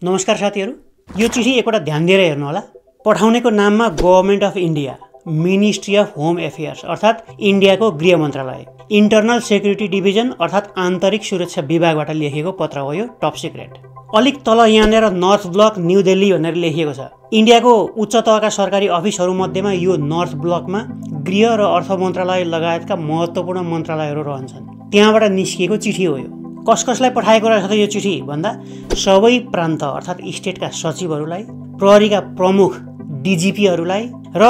नमस्कार साथीहरु, यो चिठी एकपल्ट ध्यान दिएर हेर्नु होला। पठाउनेको नाममा government of India, ministry of home affairs अर्थात् इन्डियाको गृह मन्त्रालय, इन्टरनल सेक्युरिटी डिभिजन अर्थात् आन्तरिक सुरक्षा विभागबाट लेखिएको पत्र हो यो, टप सिक्रेट। अलिक तल यहाँनिर नर्थ ब्लक न्यू दिल्ली भनेर लेखिएको छ। इन्डियाको उच्च तहका सरकारी अफिसहरू मध्येमा यो नर्थ ब्लकमा गृह र अर्थ मन्त्रालय लगायतका महत्त्वपूर्ण मन्त्रालयहरू रहन्छन्। त्यहाँबाट निस्किएको चिठी हो यो। कसलाई पठाएको रहेछ त यो चिठी भन्दा सबै प्रान्त अर्थात् स्टेटका सचिवहरूलाई, प्रहरीका प्रमुख डिजिपीहरूलाई र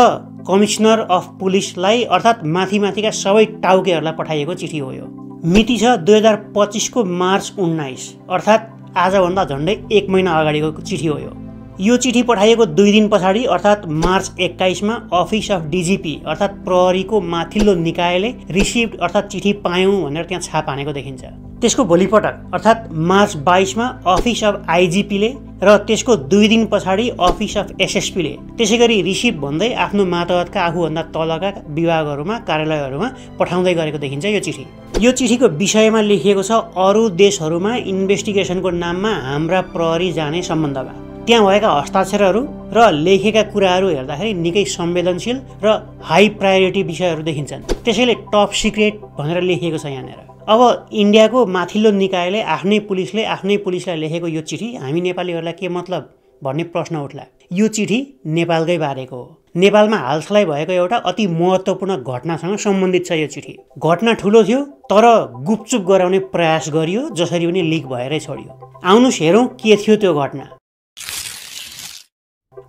कमिसनर अफ पुलिसलाई अर्थात् माथिका सबै टाउकेहरूलाई पठाइएको चिठी हो यो। मिति छ 2025 को मार्च 19 अर्थात् आजभन्दा झन्डै 1 महिना अगाडिको चिठी हो यो। यो चिठी पठाइएको 2 दिन पछाडि अर्थात् मार्च 21 मा अफिस अफ डिजिपी अर्थात् प्रहरीको माथिल्लो निकायले रिसिभ्ड अर्थात् चिठी पायौं भनेर त्यहाँ छाप हानेको देखिन्छ। त्यसको भोलिपटक अर्थात् मार्च 22 मा अफिस अफ आइजिपीले र त्यसको 2 दिन पछाडि अफिस अफ एसएसपीले त्यसैगरी रिसिभ भन्दै आफ्नो मातहतका आफूभन्दा तलका विभागहरूमा कार्यालयहरूमा पठाउँदै गरेको देखिन्छ यो चिठी। यो चिठीको विषयमा लेखिएको छ अरू देशहरूमा इन्भेस्टिगेसनको नाममा हाम्रा प्रहरी जाने सम्बन्धमा। त्यहाँ भएका हस्ताक्षरहरू र लेखेका कुराहरू हेर्दाखेरि निकै संवेदनशील र हाई प्रायोरिटी विषयहरू देखिन्छन्। त्यसैले टप सिक्रेट भनेर लेखिएको छ यहाँनिर। अब इन्डियाको माथिल्लो निकायले आफ्नै पुलिसलाई लेखेको यो चिठी हामी नेपालीहरूलाई के मतलब भन्ने प्रश्न उठ्ला। यो चिठी नेपालकै बारेको हो। नेपालमा हालसालै भएको एउटा अति महत्त्वपूर्ण घटनासँग सम्बन्धित छ यो चिठी। घटना ठुलो थियो तर गुपचुप गराउने प्रयास गरियो, जसरी पनि लिक भएरै छोडियो। आउनुस् हेरौँ के थियो त्यो घटना।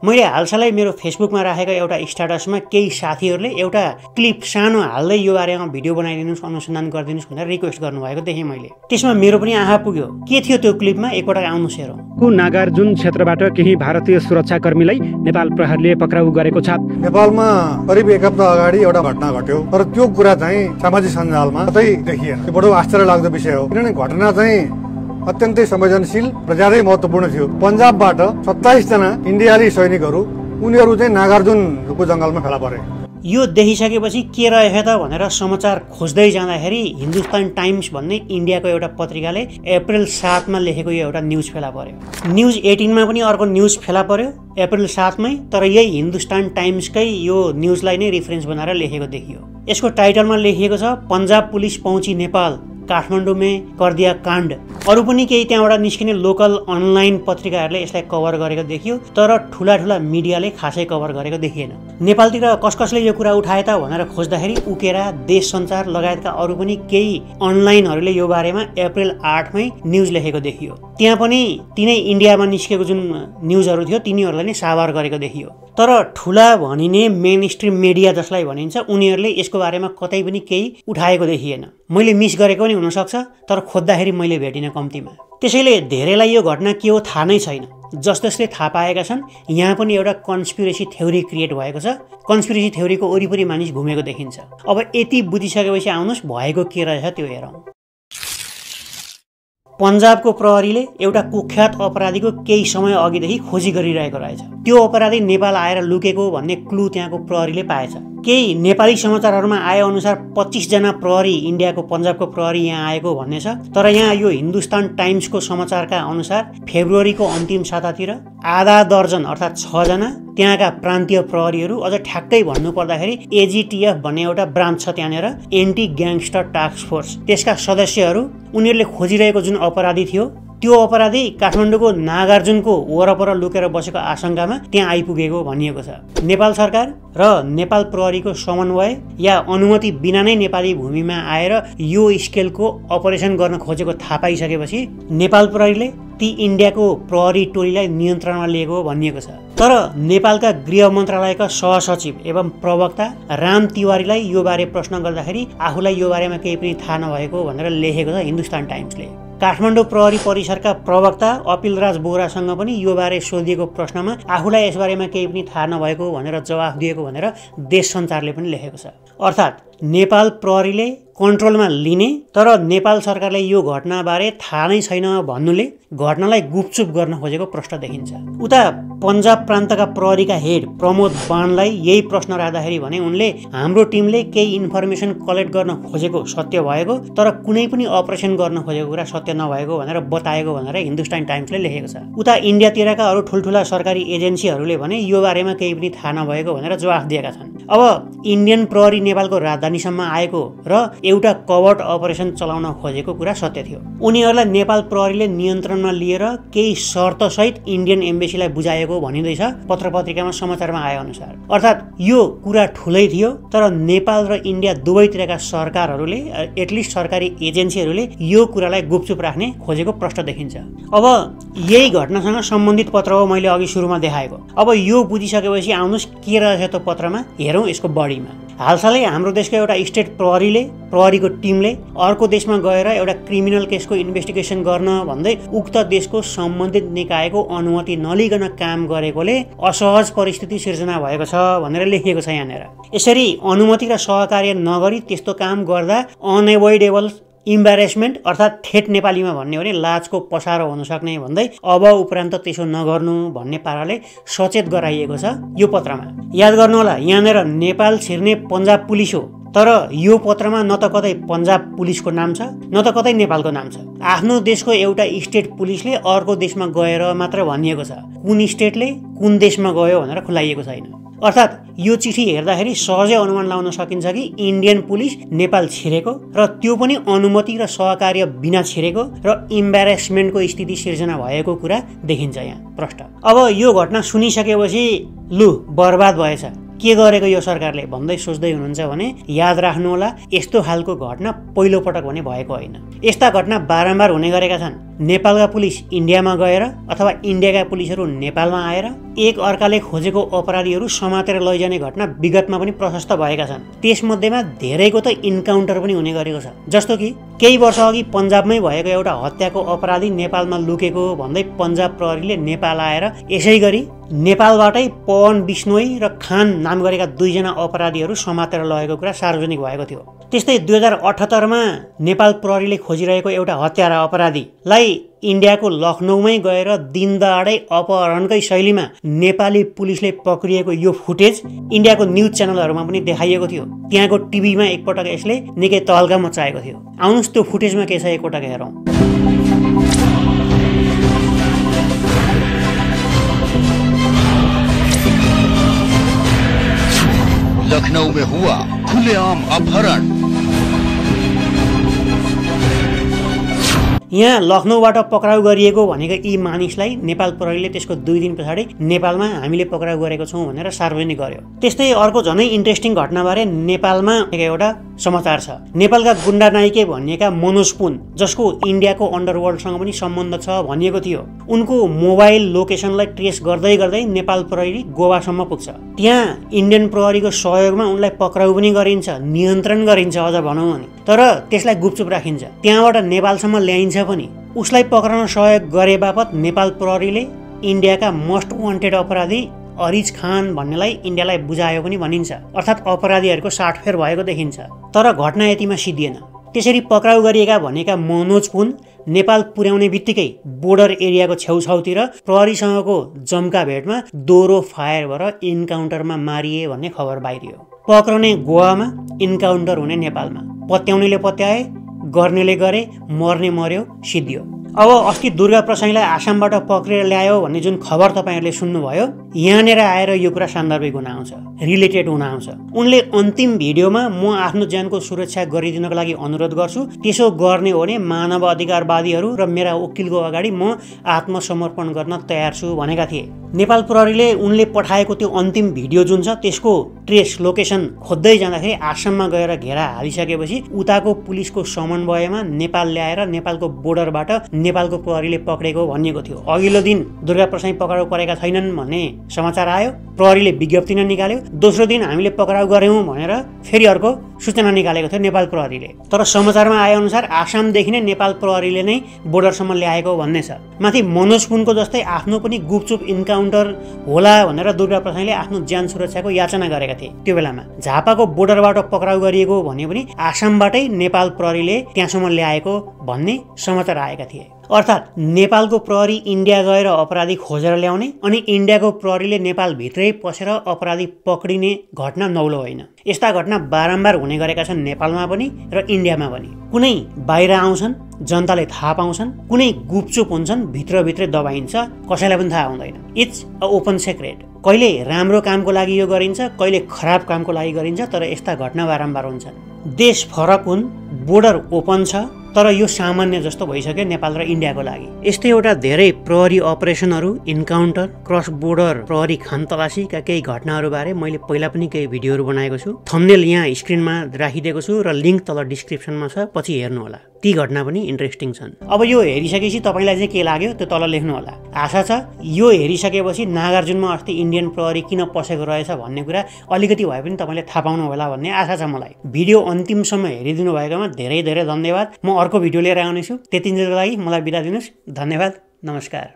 मैले हालसालै मेरो फेसबुकमा राखेको एउटा स्ट्याटसमा केही साथीहरूले एउटा क्लिप सानो हाल्दै यो बारेमा भिडियो बनाइदिनुस्, अनुसन्धान गरिदिनुस् भनेर रिक्वेस्ट गर्नुभएको देखेँ मैले। त्यसमा मेरो पनि आँखा पुग्यो। के थियो त्यो क्लिपमा एकपटक आउनुस् हेरौँ। नागार्जुन क्षेत्रबाट केही भारतीय सुरक्षाकर्मीलाई नेपाल प्रहरीले पक्राउ गरेको छ। नेपालमा करिब 1 हप्ता अगाडि एउटा घटना घट्यो, तर त्यो कुरा चाहिँ सामाजिक सञ्जालमा कतै देखिएन। यो बडो आश्चर्य लाग्दो विषय हो, किनभने घटना चाहिँ अत्यन्तै संवेदनशील र ज्यादै महत्त्वपूर्ण थियो। पन्जाबबाट 27 जना इन्डियाली सैनिकहरू उनीहरू चाहिँ नागार्जुनको जंगलमा फेला परे। यो देखिसकेपछि के रहेछ त भनेर समाचार खोज्दै जाँदाखेरि हिन्दुस्तान टाइम्स भन्ने इन्डियाको एउटा पत्रिकाले अप्रिल 7 मा लेखेको यो एउटा न्युज फेला पर्यो। न्युज 18 मा पनि अर्को न्युज फेला पर्यो अप्रिल 7 मै, तर यही हिन्दुस्तान टाइम्सकै यो न्युजलाई नै रेफरेन्स बनाएर लेखेको देखियो। यसको टाइटलमा लेखिएको छ पन्जाब पुलिस पहुँची नेपाल, काठमाडौँ में कर दिया काण्ड। अरू पनि केही त्यहाँबाट निस्किने लोकल अनलाइन पत्रिकाहरूले यसलाई कभर गरेको देखियो, तर ठुला मिडियाले खासै कभर गरेको देखिएन। नेपालतिर कसले यो कुरा उठाए त भनेर खोज्दाखेरि उकेरा, देश सञ्चार लगायतका अरू पनि केही अनलाइनहरूले यो बारेमा अप्रिल 8 मै न्युज लेखेको देखियो। त्यहाँ पनि तिनै इन्डियामा निस्केको जुन न्युजहरू थियो तिनीहरूलाई नै साभार गरेको देखियो। तर ठुला भनिने मेन स्ट्रिम मिडिया जसलाई भनिन्छ उनीहरूले यसको बारेमा कतै पनि केही उठाएको देखिएन। मैले मिस गरेको पनि हुनसक्छ, तर खोज्दाखेरि मैले भेटिनँ कम्तीमा। त्यसैले धेरैलाई यो घटना के हो थाहा नै छैन। जसले थाहा पाएका छन् यहाँ पनि एउटा कन्स्पिरेसी थ्योरी क्रिएट भएको छ। कन्स्पिरेसी थ्योरीको वरिपरि मानिस घुमेको देखिन्छ। अब यति बुझिसकेपछि आउनुहोस् भएको के रहेछ त्यो हेरौँ। पन्जाबको प्रहरीले एउटा कुख्यात अपराधीको केही समय अघिदेखि खोजी गरिरहेको रहेछ। त्यो अपराधी नेपाल आएर लुकेको भन्ने क्लु त्यहाँको प्रहरीले पाएछ। केही नेपाली समाचारहरूमा आए अनुसार 25 जना प्रहरी इन्डियाको पन्जाबको प्रहरी यहाँ आएको भन्ने छ, तर यहाँ यो हिन्दुस्तान टाइम्सको समाचारका अनुसार फेब्रुअरीको अन्तिम सातातिर आधा दर्जन अर्थात् 6 जना त्यहाँका प्रान्तीय प्रहरीहरू, अझ ठ्याक्कै भन्नु पर्दाखेरि एजिटिएफ भन्ने एउटा ब्रान्च छ त्यहाँनिर, एन्टी ग्याङ्गस्टर टास्क फोर्स, त्यसका सदस्यहरू उनीहरूले खोजिरहेको जुन अपराधी थियो त्यो अपराधी काठमाडौँको नागार्जुनको वरपर लुकेर बसेको आशंकामा त्यहाँ आइपुगेको भनिएको छ। नेपाल सरकार र नेपाल प्रहरीको समन्वय या अनुमति बिना नै नेपाली भूमिमा आएर यो स्केलको अपरेसन गर्न खोजेको थाहा पाइसकेपछि नेपाल प्रहरीले ती इन्डियाको प्रहरी टोलीलाई नियन्त्रणमा लिएको भनिएको छ। तर नेपालका गृह मन्त्रालयका सहसचिव एवं प्रवक्ता राम तिवारीलाई यो बारे प्रश्न गर्दाखेरि आफूलाई यो बारेमा केही पनि थाहा नभएको भनेर लेखेको छ हिन्दुस्तान टाइम्सले। काठमाडौँ प्रहरी परिसरका प्रवक्ता अपिलराज बोहरासँग पनि यो बारे सोधिएको प्रश्नमा आफूलाई यसबारेमा केही पनि थाहा नभएको भनेर जवाफ दिएको भनेर देश सञ्चारले पनि लेखेको छ। अर्थात् नेपाल प्रहरीले कन्ट्रोलमा लिने तर नेपाल सरकारले यो घटनाबारे थाहा नै छैन भन्नुले घटनालाई गुपचुप गर्न खोजेको प्रश्न देखिन्छ। उता पन्जाब प्रान्तका प्रहरीका हेड प्रमोद बाणलाई यही प्रश्न राख्दाखेरि भने उनले हाम्रो टिमले केही इन्फर्मेसन कलेक्ट गर्न खोजेको सत्य भएको तर कुनै पनि अपरेसन गर्न खोजेको कुरा सत्य नभएको भनेर बताएको भनेर हिन्दुस्तान टाइम्सले लेखेको छ। उता इन्डियातिरका अरू ठुल्ठुला सरकारी एजेन्सीहरूले भने यो बारेमा केही पनि थाहा नभएको भनेर जवाफ दिएका छन्। अब इन्डियन प्रहरी नेपालको राजधानीसम्म आएको र एउटा कभर्ड अपरेसन चलाउन खोजेको कुरा सत्य थियो। उनीहरूलाई नेपाल प्रहरीले नियन्त्रणमा लिएर केही शर्तसहित इन्डियन एम्बेसीलाई बुझाएको भनिँदैछ पत्रपत्रिकामा समाचारमा आए अनुसार। अर्थात् यो कुरा ठुलै थियो तर नेपाल र इन्डिया दुवैतिरका सरकारहरूले एटलिस्ट सरकारी एजेन्सीहरूले यो कुरालाई गुपचुप राख्ने खोजेको प्रश्न देखिन्छ। अब यही घटनासँग सम्बन्धित पत्र हो मैले अघि सुरुमा देखाएको। अब यो बुझिसकेपछि आउनुहोस् के रहेछ त पत्रमा हेरौँ यसको बढीमा। हालसालै हाम्रो देशको एउटा स्टेट प्रहरीको टिमले अर्को देशमा गएर एउटा क्रिमिनल केसको इन्भेस्टिगेसन गर्न भन्दै उक्त देशको सम्बन्धित निकायको अनुमति नलिकन काम गरेकोले असहज परिस्थिति सिर्जना भएको छ भनेर लेखिएको छ यहाँनिर। यसरी अनुमति र सहकार्य नगरी त्यस्तो काम गर्दा अनएभोइडेबल इम्बारेसमेन्ट अर्थात् ठेट नेपालीमा भन्ने हो भने लाजको पसारो हुन सक्ने भन्दै अब उपरान्त त्यसो नगर्नु भन्ने पाराले सचेत गराइएको छ यो पत्रमा। याद गर्नु होला यहाँनिर नेपाल छिर्ने पन्जाब पुलिस हो तर यो पत्रमा न त कतै पन्जाब पुलिसको नाम छ न त कतै नेपालको नाम छ। आफ्नो देशको एउटा स्टेट पुलिसले अर्को देशमा गएर मात्र भनिएको छ, कुन स्टेटले कुन देशमा गयो भनेर खुलाइएको छैन। अर्थात् यो चिठी हेर्दाखेरि सहजै अनुमान लगाउन सकिन्छ कि इन्डियन पुलिस नेपाल छिरेको र त्यो पनि अनुमति र सहकार्य बिना छिरेको र इम्बारेसमेन्टको स्थिति सिर्जना भएको कुरा देखिन्छ यहाँ प्रष्ट। अब यो घटना सुनिसकेपछि लु बर्बाद भएछ के गरेको यो सरकारले भन्दै सोच्दै हुनुहुन्छ भने याद राख्नु होला यस्तो खालको घटना पहिलो पटक भने भएको होइन। यस्ता घटना बारम्बार हुने गरेका छन्। नेपालका पुलिस इन्डियामा गएर अथवा इन्डियाका पुलिसहरू नेपालमा आएर एक अर्काले खोजेको अपराधीहरू समातेर लैजाने घटना विगतमा पनि प्रशस्त भएका छन्। त्यसमध्येमा धेरैको त इन्काउन्टर पनि हुने गरेको छ। जस्तो कि केही वर्ष अघि पन्जाबमै भएको एउटा हत्याको अपराधी नेपालमा लुकेको भन्दै पन्जाब प्रहरीले नेपाल आएर यसै गरी नेपालबाटै पवन बिश्नोई र खान नाम गरेका दुईजना अपराधीहरू समातेर लगेको कुरा सार्वजनिक भएको थियो। त्यस्तै 2078मा नेपाल प्रहरीले खोजिरहेको एउटा हत्यारा अपराधीलाई इन्डियाको लखनऊमै गएर दिनदहाडै अपहरणकै शैलीमा नेपाली पुलिसले पक्रिएको यो फुटेज इन्डियाको न्युज च्यानलहरूमा पनि देखाइएको थियो। त्यहाँको टिभीमा एकपटक यसले निकै तहल्का मचाएको थियो। आउनुहोस् त्यो फुटेजमा के छ एकपटक हेरौँ। लखनऊ में हुआ खुलेआम अपहरण। यहाँ लखनऊबाट पक्राउ गरिएको भनेको यी मानिसलाई नेपाल प्रहरीले त्यसको 2 दिन पछाडि नेपालमा हामीले पक्राउ गरेको छौँ भनेर सार्वजनिक गर्यो। त्यस्तै अर्को झनै इन्ट्रेस्टिङ घटनाबारे नेपालमा एउटा समाचार छ। नेपालका गुण्डा नाइके भनिएका मनोज पुन जसको इन्डियाको अन्डरवर्ल्डसँग पनि सम्बन्ध छ भनिएको थियो, उनको मोबाइल लोकेसनलाई ट्रेस गर्दै गर्दै नेपाल प्रहरी गोवासम्म पुग्छ। त्यहाँ इन्डियन प्रहरीको सहयोगमा उनलाई पक्राउ पनि गरिन्छ, नियन्त्रण गरिन्छ अझ भनौँ भने, तर त्यसलाई गुपचुप राखिन्छ। त्यहाँबाट नेपालसम्म ल्याइन्छ पनि। उसलाई पक्राउन सहयोग गरे बापत नेपाल प्रहरीले इन्डियाका मोस्ट वान्टेड अपराधी अरिज खान भन्नेलाई इन्डियालाई बुझायो पनि भनिन्छ। अर्थात् अपराधीहरूको साटफेर भएको देखिन्छ। तर घटना यतिमा सिद्धिएन। त्यसरी पक्राउ गरिएका भनेका मनोज पुन नेपाल पुर्याउने बित्तिकै बोर्डर एरियाको छेउछाउतिर प्रहरीसँगको जम्का भेटमा दोहोरो फायर भएर इन्काउन्टरमा मारिए भन्ने खबर बाहिरियो। पक्राउने गोवामा, इन्काउन्टर हुने नेपालमा। पत्याउनेले पत्याए, गर्नेले गरे, मर्ने मर्यो, सिद्धियो। अब अस्ति दुर्गा प्रसाईलाई आसामबाट पक्रेर ल्यायो भन्ने जुन खबर तपाईँहरूले सुन्नुभयो, यहाँनिर आएर यो कुरा सान्दर्भिक हुन आउँछ, रिलेटेड हुन आउँछ। उनले अन्तिम भिडियोमा म आफ्नो ज्यानको सुरक्षा गरिदिनको लागि अनुरोध गर्छु, त्यसो गर्ने हो भने मानव अधिकारवादीहरू र मेरा वकिलको अगाडि म आत्मसमर्पण गर्न तयार छु भनेका थिए। नेपाल प्रहरीले उनले पठाएको त्यो अन्तिम भिडियो जुन छ त्यसको ट्रेस लोकेसन खोज्दै जाँदाखेरि आसाममा गएर घेरा हालिसकेपछि उताको पुलिसको समन्वयमा नेपाल ल्याएर नेपालको बोर्डरबाट नेपालको प्रहरीले पक्रेको भनिएको थियो। अघिल्लो दिन दुर्गा प्रसाई पक्राउ परेका छैनन् भन्ने समाचार आयो। प्रहरीले विज्ञप्ति नै निकाल्यो, दोस्रो दिन हामीले पक्राउ गर्यौं भनेर फेरि अर्को सूचना निकालेको थियो नेपाल प्रहरीले। तर समाचारमा आए अनुसार आसामदेखि नै नेपाल प्रहरीले नै बोर्डरसम्म ल्याएको भन्ने छ। माथि मनोज पुनको जस्तै आफ्नो पनि गुपचुप इन्काउन्टर होला भनेर दुर्गा प्रसाईले आफ्नो ज्यान सुरक्षाको याचना गरेका थिए। त्यो बेलामा झापाको बोर्डरबाट पक्राउ गरिएको भने पनि आसामबाटै नेपाल प्रहरीले त्यहाँसम्म ल्याएको भन्ने समाचार आएका थिए। अर्थात् नेपालको प्रहरी इन्डिया गएर अपराधी खोजेर ल्याउने अनि इन्डियाको प्रहरीले नेपाल भित्रै पसेर अपराधी पक्रिने घटना नौलो होइन। यस्ता घटना बारम्बार हुने गरेका छन् नेपालमा पनि र इन्डियामा पनि। कुनै बाहिर आउँछन्, जनताले थाहा पाउँछन्, कुनै गुपचुप हुन्छन्, भित्रभित्रै दबाइन्छ, कसैलाई पनि थाहा हुँदैन। It's a open secret. कहिले राम्रो कामको लागि यो गरिन्छ, कहिले खराब कामको लागि गरिन्छ, तर यस्ता घटना बारम्बार हुन्छन्। देश फरक हुन्, बोर्डर ओपन छ, तर यो सामान्य जस्तो भइसक्यो नेपाल र इन्डियाको लागि। यस्तै एउटा धेरै प्रहरी अपरेसनहरू, इन्काउन्टर, क्रस बोर्डर प्रहरी खानतलासीका केही घटनाहरूबारे मैले पहिला पनि केही भिडियोहरू बनाएको छु। थम्बनेल यहाँ स्क्रिनमा राखिदिएको छु र लिङ्क तल डिस्क्रिप्सनमा छ, पछि हेर्नुहोला। ती घटना पनि इन्ट्रेस्टिङ छन्। अब यो हेरिसकेपछि तपाईँलाई चाहिँ के लाग्यो त्यो तल लेख्नु होला। आशा छ यो हेरिसकेपछि नागार्जुनमा अस्ति इन्डियन प्रहरी किन पसेको रहेछ भन्ने कुरा अलिकति भए पनि तपाईँले थाहा पाउनु होला भन्ने आशा छ मलाई। भिडियो अन्तिमसम्म हेरिदिनु भएकोमा धेरै धेरै धन्यवाद। म अर्को भिडियो लिएर आउनेछु। त्यतिन्जेलको लागि मलाई बिदा दिनुहोस्। धन्यवाद। नमस्कार।